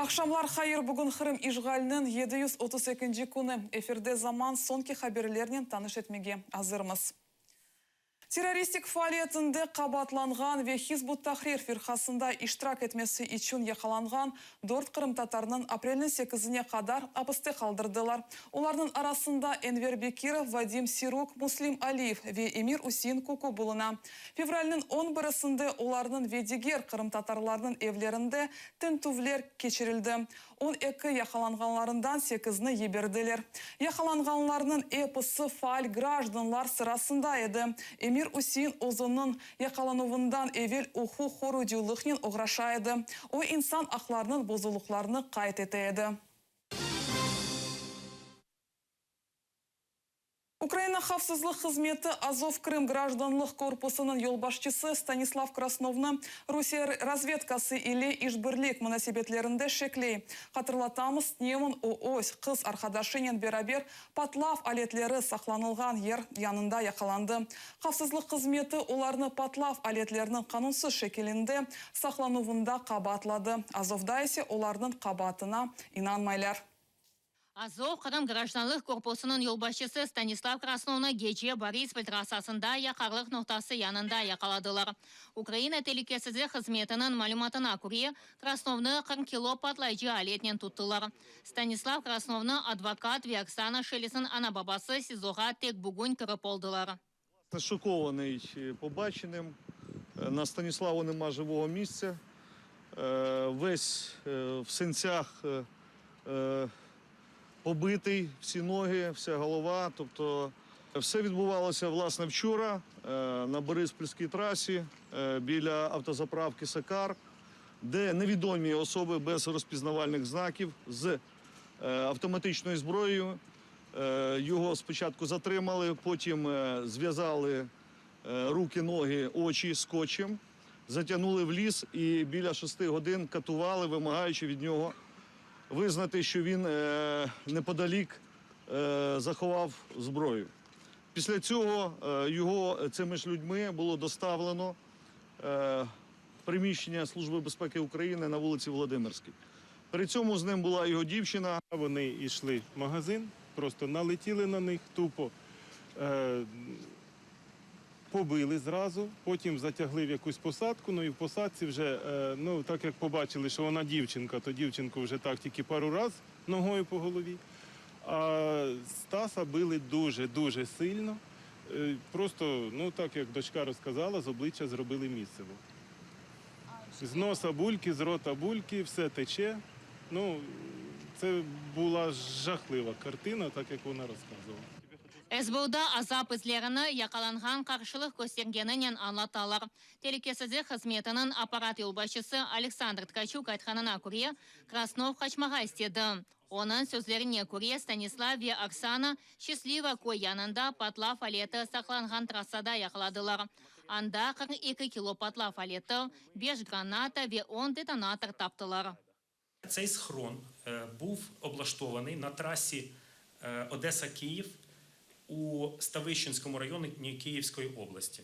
Aqşamlar hayır! Bugün Qırım işğaliniñ 732-nci künü. Efirde Zaman soñki haberlernen tanış etmege azırmız. Terroristik faaliyetinde qabaatlanğan ve Hizb ut-Tahrir firqasında iştirak etmesi içün yaqalanğan dört qırımtatarnıñ aprelniñ sekizine qadar apiste qaldırdılar. Olarnıñ arasında Enver Bekirov, Vadim Siruk, Muslim Aliyev ve Emir-Üsein Kuku buluna. Fevralniñ on birisinde olarnıñ ve diger qırımtatarlarnıñ evlerinde tintüvler keçirildi. 12 yaqalanğanlarından sekizni yiberdiler. Yaqalanğanlarnıñ episi faal grajdanlar sırasında edi. Emir-Üsein özüniñ yaqalanuvından evel uquq qorucılıqnen oğraşa edi. O, insan aqlarınıñ bozulıqlarını qayd ete edi. Ukraina havfsızlıq hızmeti Azov Krım grajdanlıq korpusınıñ yolbaşçısı Stanislav Krasnovnı Rusiye razvedkası ile işbirlik munasebetlerinde şekley. Hatırlatamız, tünevin o öz qız arqadaşınen beraber patlav aletleri saqlanılğan yer yanında yaqalandı. Havfsızlıq hızmeti olarnı patlav aletleriniñ qanunsız şekilinde saqlanuvında qabaatladı, Azovda ise olarnıñ qabaatına inanmaylar. Azov Qırım grajdanlıq korpusınıñ yolbaşçısı Stanislav Krasnovnı gece Borispol trassasında yaqarlıq noqtası yanında yaqaladılar. Ukraina telükesizlik hızmetiniñ malümatına köre, Krasnovnı 40 kilo patlayıcı aletnen tuttılar. Stanislav Krasnovnı advokat ve Oksana Şelesniñ ana-babası SİZOğa tek bugün kirip oldılar. Шокований побаченим. На Станіславу нема живого місця. Весь в синцях побитий, всі ноги, вся голова. Тобто все відбувалося власне вчора на Бориспільській трасі біля автозаправки Сакар, де невідомі особи без розпізнавальних знаків з автоматичною зброєю його спочатку затримали, потім зв'язали руки, ноги, очі скотчем, затягнули в ліс і біля 6 годин катували, вимагаючи від нього визнати, що він неподалік заховав зброю. Після цього його цими ж людьми було доставлено в приміщення Служби безпеки України на вулиці Володимирській. При цьому з ним була його дівчина. Вони йшли в магазин, просто налетіли на них тупо, побили зразу, потім затягли в якусь посадку. Ну і в посадці вже, ну так як побачили, що вона дівчинка, то дівчинку вже так тільки пару раз ногою по голові. А Стаса били дуже-дуже сильно. Просто, ну так як дочка розказала, з обличчя зробили місиво. З носа бульки, з рота бульки, все тече. Ну, це була жахлива картина, так як вона розказувала. СБУда azap izlerini yaqalanğan qarşılıq köstergeninen añlatalar. Telükesizlik hızmetiniñ apparat yolbaşçısı Aleksandr Tkaçuk aytqanına köre, Krasnov qaçmağa istedi. Onıñ sözlerine köre, Stanislav ve Oksana Şçasliva köy yanında patlav aleti saqlanğan trassada yaqaladılar. Anda 42 kilo patlav aleti, 5 granata ve 10 detonator taptılar. Цей схрон був облаштований на трасі Одеса-Київ у Ставищенському районі Київської області.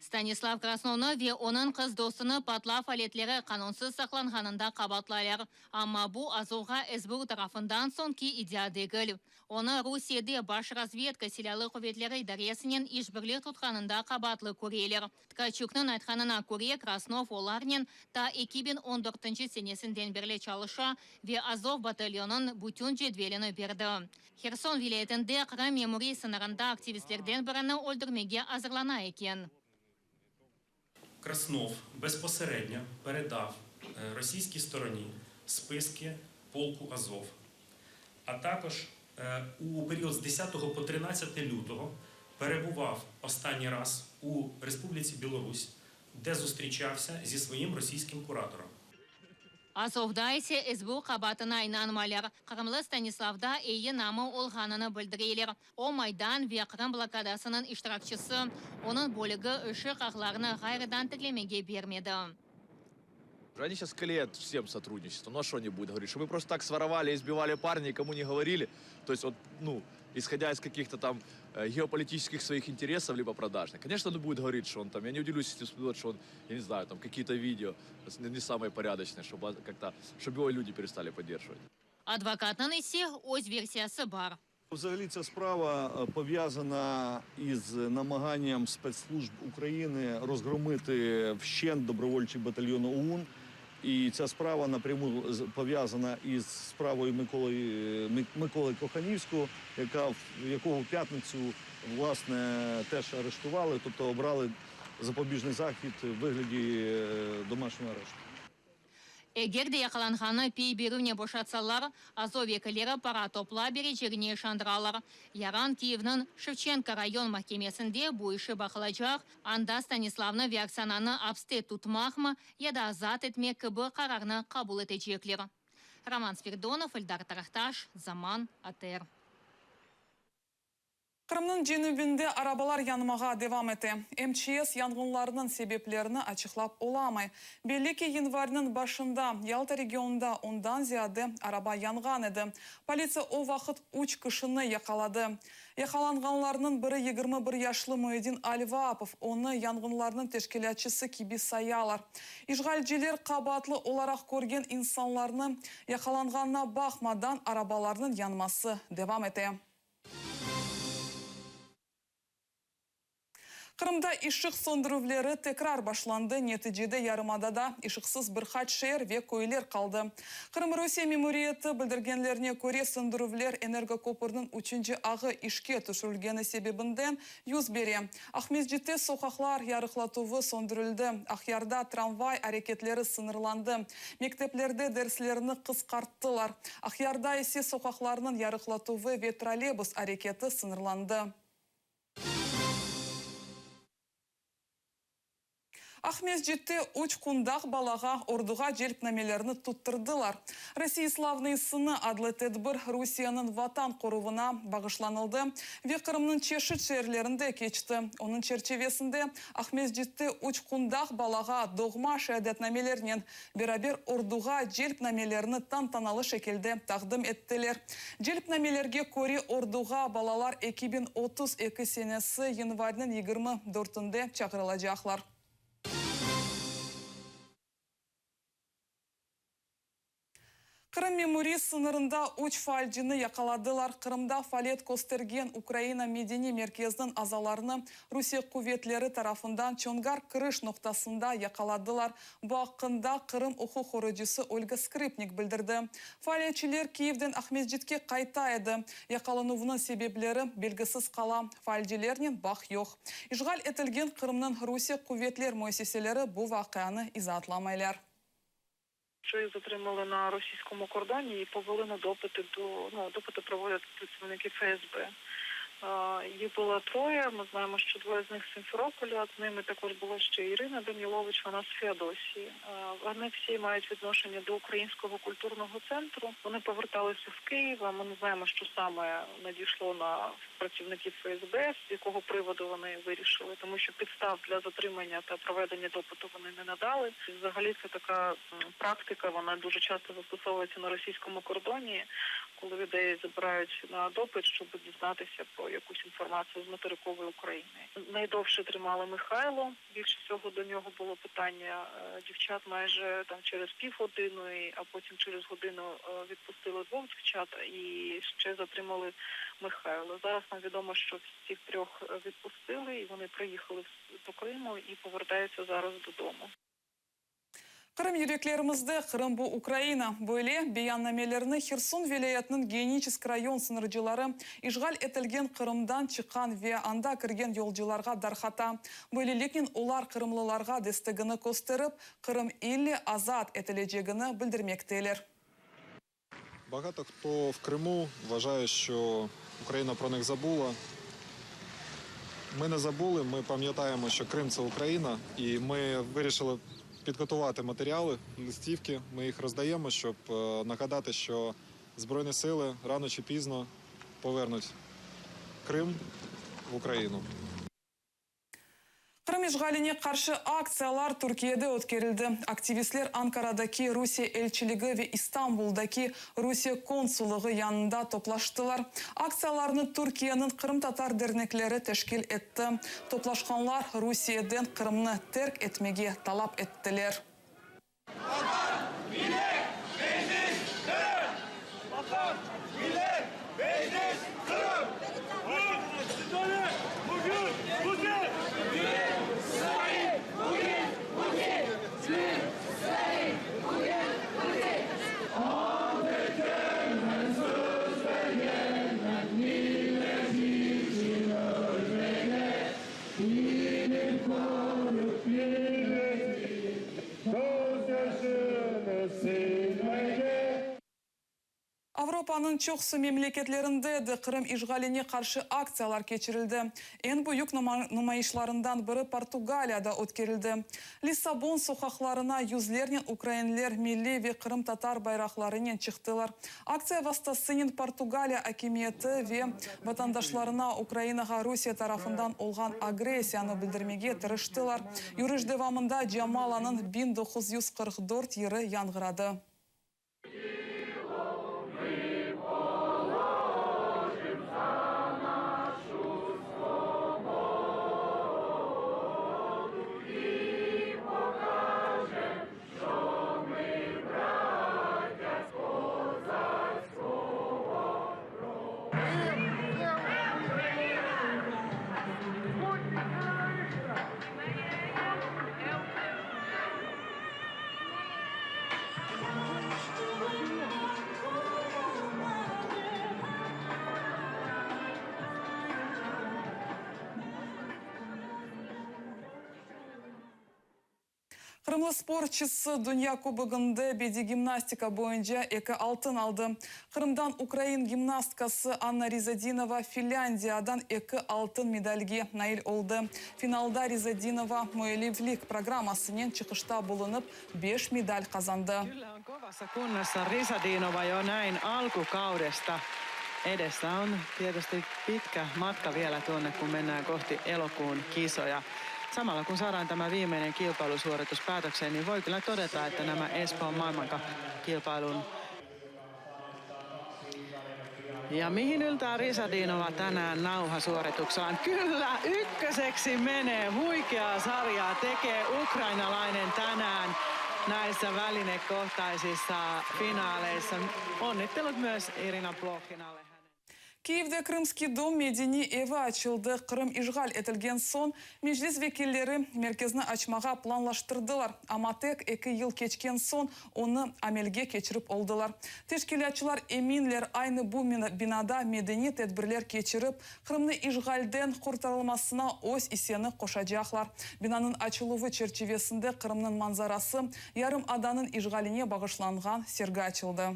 Stanislav Krasnovnı ve onıñ qız dostunı patlav aletleri qanunsız saqlanğanında qabaatlaylar. Amma bu Azovğa SBU tarafından soñki iddia degil. Onı Rusiyede baş razvedka silâlı quvetleri idaresinen işbirlik tutqanında qabaatlı köreler. Tkaçuknıñ aytqanına köre, Krasnov olarnen ta 2014 senesinden berli çalışa ve Azov batalyonınıñ bütün cedvelini berdi. Herson vilâyetinde Qırım memuriy sıñırında aktivistlerden birini öldürmege azırlana eken. Краснов безпосередньо передав російській стороні списки полку Азов, а також у період з 10 по 13 лютого перебував останній раз у Республіці Білорусь, де зустрічався зі своїм російським куратором. Azovda ise SBU qabaatına inanmaylar. Qırımlı Stanislavda eyi namı olğanını bildireler. O Maydan ve Qırım blokadasınıñ iştirakçisi. Onıñ bölügi ışıq ağlarını ğayrıdan tiklemege bermedi. Они сейчас клеят всем сотрудничество. Ну а что они будут говорить? Что мы просто так своровали, избивали парня, никому не говорили. То есть вот, ну, Исходя из каких-то там э, геополитических своих интересов, либо продажных. Конечно, он будет говорить, что он там, я не удивлюсь, если всплывет, что он, я не знаю, там какие-то видео не самые порядочные, чтобы как-то, чтобы его люди перестали поддерживать. Advokatnıñ ise öz versiyası bar. Взагалі ця справа е, пов'язана із намаганням спецслужб України розгромити вщент добровольчий батальйон ОУН. І ця справа напряму з- пов'язана із справою Миколи, е, Ми- Миколи Коханівського, яка, в- якого в п'ятницю власне теж арештували, тобто обрали запобіжний захід в вигляді е, домашнього арешту. Eger de yaqalanğannı pey berüvnen boşatsalar, Azov vekilleri para toplap berecegine işandıralar. Yarın Kiyevniñ Şevçenko rayon mahkemesinde bu işi baqılacaq, anda Stanislavnı ve Oksananı apste tutmaqmı ya da azat etmek kibi qararnı qabul etecekler. Roman Spiridonov, Eldar Tarahtaş, Zaman, ATR. Qırımnıñ cenübinde arabalar yanmağa devam ete. MÇS yanğınlarınıñ sebeplerini açıqlap olamay. Belli ki, yanvarniñ başında Yalta regionında ondan ziyade araba yanğan edi. Politsiya o vaqıt üç kişini yaqaladı. Yaqalanğanlarnıñ biri 21 yaşlı Muedin Alvapov. Onı yanğınlarnıñ teşkilâtçısı kibi sayalar. İşğalciler qabaatlı olaraq körgen insanlarnı yaqalanğanına baqmadan arabalarnıñ yanması devam ete. Qırımda ışıq söndürüvleri tekrar başlandı. Neticede yarımadada ışıqsız bir qaç şeer ve köyler qaldı. Qırım Rusiye memuriyeti bildirgenlerine köre söndürüvler energoköpürniñ üçünci ağı işke tüşürilgeni sebebinden yüz bere. Aqmescitte soqaqlar yarıqlatuvı söndürildi. Aqyarda tramvay areketleri sıñırlandı. Mekteplerde derslerni qısqarttılar. Aqyarda ise soqaqlarnıñ yarıqlatuvı ve trolleybus areketi sıñırlandı. Aqmescitte üç qundaq balağa orduğa celpnamelerini tuttırdılar. России славные сыны adlı tedbir Rusiyeniñ vatan qoruvına bağışlanıldı ve Qırımnıñ çeşit şeerlerinde keçti. Onıñ çerçivesinde Aqmescitte üç qundaq balağa doğma şeadetnamelernen beraber orduğa celpnamelerini tantanalı şekilde taqdim ettiler. Celpnamelerge köre orduğa balalar 2032 senesi yanvarniñ 24-ünde çağırılacaqlar. Qırım memuriy sıñırında üç faalcini yaqaladılar. Qırımda faaliyet köstergen Ukraina Medeniy Merkeziniñ azalarını Rusiye quvetleri tarafından Çongar kiriş noqtasında yaqaladılar. Bu aqqında Qırım uquq qoruyıcısı Olga Skripnik bildirdi. Faaliyetçiler Kiyevden Aqmescitke qayta edi. Yaqalanuvnıñ sebepleri belgisiz qala. Faalcilernen bağ yoq. İşğal etilgen Qırımnıñ Rusiye quvetler müessiseleri bu vaqianı izaatlamaylar. Що їх затримали на російському кордоні і повели на допити до ну, допити проводять працівники ФСБ. Е, Їх було троє. Ми знаємо, що двоє з них з Сімферополя. З ними також була ще Ірина Данілович, вона з Феодосії. Е, Вони всі мають відношення до Українського культурного центру. Вони поверталися з Києва. Ми не знаємо, що саме надійшло на працівників ФСБ, з якого приводу вони вирішили, тому що підстав для затримання та проведення допиту вони не надали. Взагалі це така м, практика, вона дуже часто застосовується на російському кордоні, коли людей забирають на допит, щоб дізнатися про якусь інформацію з материкової України. Найдовше тримали Михайло. Більше всього до нього було питання е, дівчат майже там через півгодини, а потім через годину е, відпустили двох дівчат і ще затримали Михайло. Зараз нам відомо, що всіх трьох е, відпустили, і вони приїхали в- до Криму і повертаються зараз додому. Qırım yüreklerimizde Qırım bu Ukraina. Böyle beyannamelerini Herson vilâyetiniñ Geniçesk rayon sıñırcıları işğal etilgen Qırımdan çıqqan ve anda kirgen yolcularğa darqata. Böyleliknen olar qırımlılarğa destegini kösterip, Qırım ille azat etilecegini bildirmekteler. Багато хто в Криму вважає, що Україна про них забула. Ми не забули, ми пам'ятаємо, що Крим це Україна, і ми вирішили підготувати матеріали, листівки. Ми їх роздаємо, щоб е, нагадати, що Збройні сили рано чи пізно повернуть Крим в Україну. Qırım. işğaline qarşı aktsiyalar Türkiyede ötkerildi. Aktivistler Ankaradaki Rusiye elçiligi ve İstanbuldaki Rusiye konsullığı yanında toplaştılar. Aktsiyalarnı Türkiyeniñ qırımtatar dernekleri teşkil etti. Toplaşqanlar Rusiyeden Qırımnı terk etmege talap ettiler. Vatan, millet, Meclis, Qırım! Vatan, millet, Meclis, Qırım! Bugün, Putin! Stalin, bugün, Putin! Stalin, bugün, Putin! Ant etkenmen, söz bergenmen, millet içün ölmege, Bilip, körip, milletin közyaşını silmege. Avropanıñ çoqusı memleketlerinde de Qırım işğaline qarşı aktsiyalar keçirildi. Eñ büyük numayışlarından biri Portugaliyada ötkerildi. Lissabon soqaqlarına yüzlernen ukrainler milliy ve qırımtatar bayraqlarınen çıqtılar. Aktsiya vastasınen Portugaliya akimiyeti ve vatandaşlarına Ukrainağa Rusiye tarafından olğan agressiyanı bildirmege tırıştılar. Yürüş devamında Camalanıñ 1944 yırı yañğıradı. Qırımlı sportçısı Dünya kubogında bediy gimnastika boyunca eki altın aldı. Qırımdan ukrain gimnastkası Anna Rizadinova Finlândiyadan eki altın medalge nail oldı. Finalda Rizadinova müelliflik programmasınen çıqışta bulunıp, beş medal qazandı. Kyllä on kovassa kunnossa Rizadinova jo näin alkukaudesta. Edessä on tietysti pitkä matka vielä tuonne, kun mennään kohti elokuun kisoja. Samalla kun saadaan tämä viimeinen kilpailusuoritus päätökseen, niin voi kyllä todeta, että nämä Espoon maailmancup-kilpailun Ja mihin yltää Rizadinova tänään nauhasuorituksellaan? Kyllä, ykköseksi menee. Huikeaa sarjaa tekee ukrainalainen tänään näissä välinekohtaisissa finaaleissa. Onnittelut myös Irina Plokhinalle. Kiyevde Krımskiy dom medeniy evi açıldı. Qırım işğal etilgen soñ, Meclis vekilleri merkezni açmağa planlaştırdılar, amma tek eki yıl keçken soñ onı amelge keçirip oldılar. Teşkilâtçılar eminler, aynı bu binada medeniy tedbirler keçirip, Qırımnı işğalden qurtarılmasına öz isseni qoşacaqlar. Binanıñ açıluvı çerçivesinde Qırımnıñ manzarası, yarımadanıñ işğaline bağışlanğan sergi açıldı.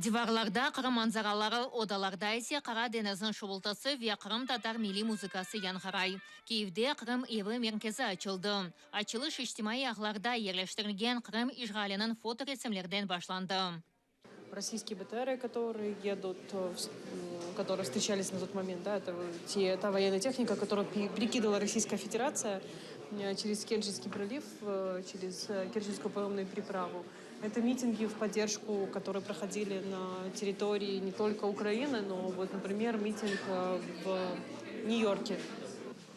Divarlarda Qırım manzaraları, odalarda ise Qara deñizniñ şuvultısı ve qırımtatar milliy muzıkası yañğıray. Kiyevde Qırım evi merkezi açıldı. Açılış içtimaiy ağlarda yerleştirilgen Qırım işğaliniñ fotoresimlerden başlandı. Rossiyskiy BTR, kotorıye edut, kotorıye vstreçalis na tot moment, da, eto te, ta voyennaya tehnika, kotoruyu perekidala Rossiyskaya Federatsiya çerez Kerçenskiy proliv, çerez Kerçenskuyu paromnuyu perepravu. Eto mitingi v podderjku, kotorıye prohodili na territorii ne tolko Ukrainı, no vot, naprimer, miting v Nyu-Yorke.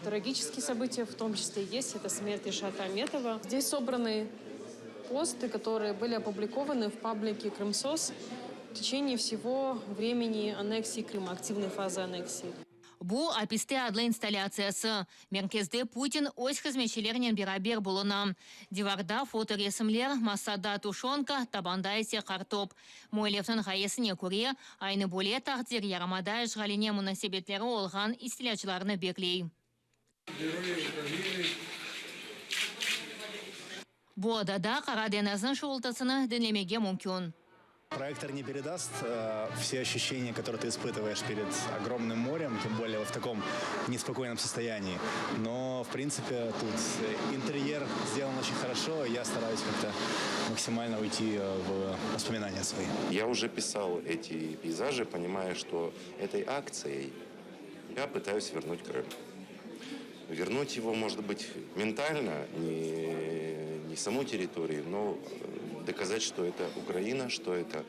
Tragiçeskiye sobıtiya v tom çisle est, eto smert Reşata Ametova. Zdes sobranı posty, kotorıye bıli opublikovanı v pablike Krımsos v teçeniye vsego vremeni anneksii Krıma, aktivnoy fazı anneksii. Bu, Apiste adlı installâtsiyası. Merkezde Putin öz hızmetçilerinen beraber buluna. Divarda fotoresimler, masada tuşonka, tabanda ise qartop. Müellifniñ ğayesine köre, aynı böyle taqdir yarımada işğaline munasebetleri olğan istilâcılarnı bekley. Bu odada Qara deñizniñ şuvultısını diñlemege mümkün. Проектор не передаст все ощущения, которые ты испытываешь перед огромным морем, тем более в таком неспокойном состоянии. Но, в принципе, тут интерьер сделан очень хорошо, и я стараюсь как-то максимально уйти в воспоминания свои. Я уже писал эти пейзажи, понимая, что этой акцией я пытаюсь вернуть Крым. Вернуть его, может быть, ментально, не, не саму территорию, но доказать, что это Украина, что это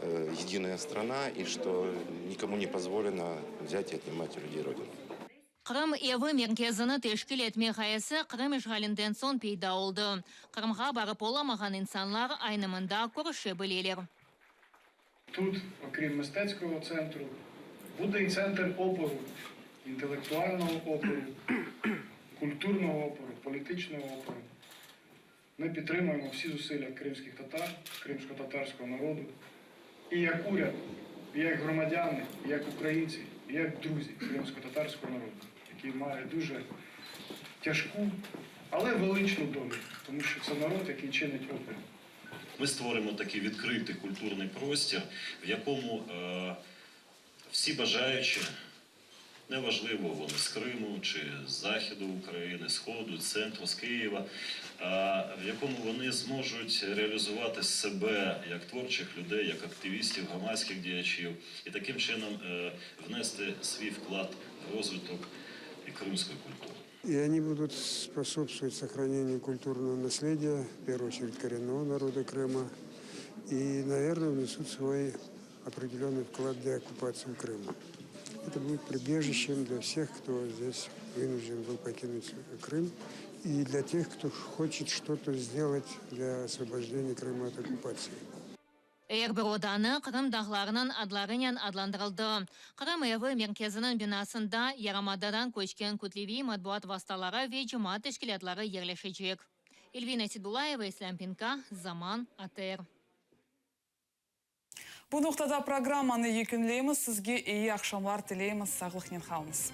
э, единая страна и что никому не позволено взять и отнимать у людей родину. Qırım evi merkezini teşkil etme ğayesi Qırım işğalinden soñ peyda oldı. Qırımğa barıp olamağan insanlar aynı mında körüşe bileler. Тут, окрім мистецького центру, буде і центр опору, інтелектуального опору, культурного опору, політичного опору. Ми підтримуємо всі зусилля кримських татар, кримсько-татарського народу. І як уряд, і як громадяни, і як українці, і як друзі кримсько-татарського народу, який має дуже тяжку, але величну долю, тому що це народ, який чинить опір. Ми створимо такий відкритий культурний простір, в якому е, всі бажаючі, неважливо вони з Криму чи з Західу України, Сходу, центру, з Києва, е, в якому вони зможуть реалізувати себе як творчих людей, як активістів, громадських діячів, і таким чином е, внести свій вклад в розвиток і кримської культури. И они будут способствовать сохранению культурного наследия, в первую очередь коренного народа Крыма, и, наверное, внесут свой определенный вклад в деоккупацию Крыма. Это будет прибежищем для всех, кто здесь вынужден был покинуть Крым, и для тех, кто хочет что-то сделать для освобождения Крыма от оккупации. Er bir odanı Qırım dağlarınıñ adlarınen adlandırıldı. Qırım evi merkeziniñ binasında yarımadadan köçken kütleviy matbuat vastaları ve cemaat teşkilâtları yerleşecek. Elvina Seydullayeva, İslâm Pinka, Zaman, ATR. Bu noqtada programmanı yekünleymiz. Sizge eyi aqşamlar tileymiz. Sağlıqnen qalıñız.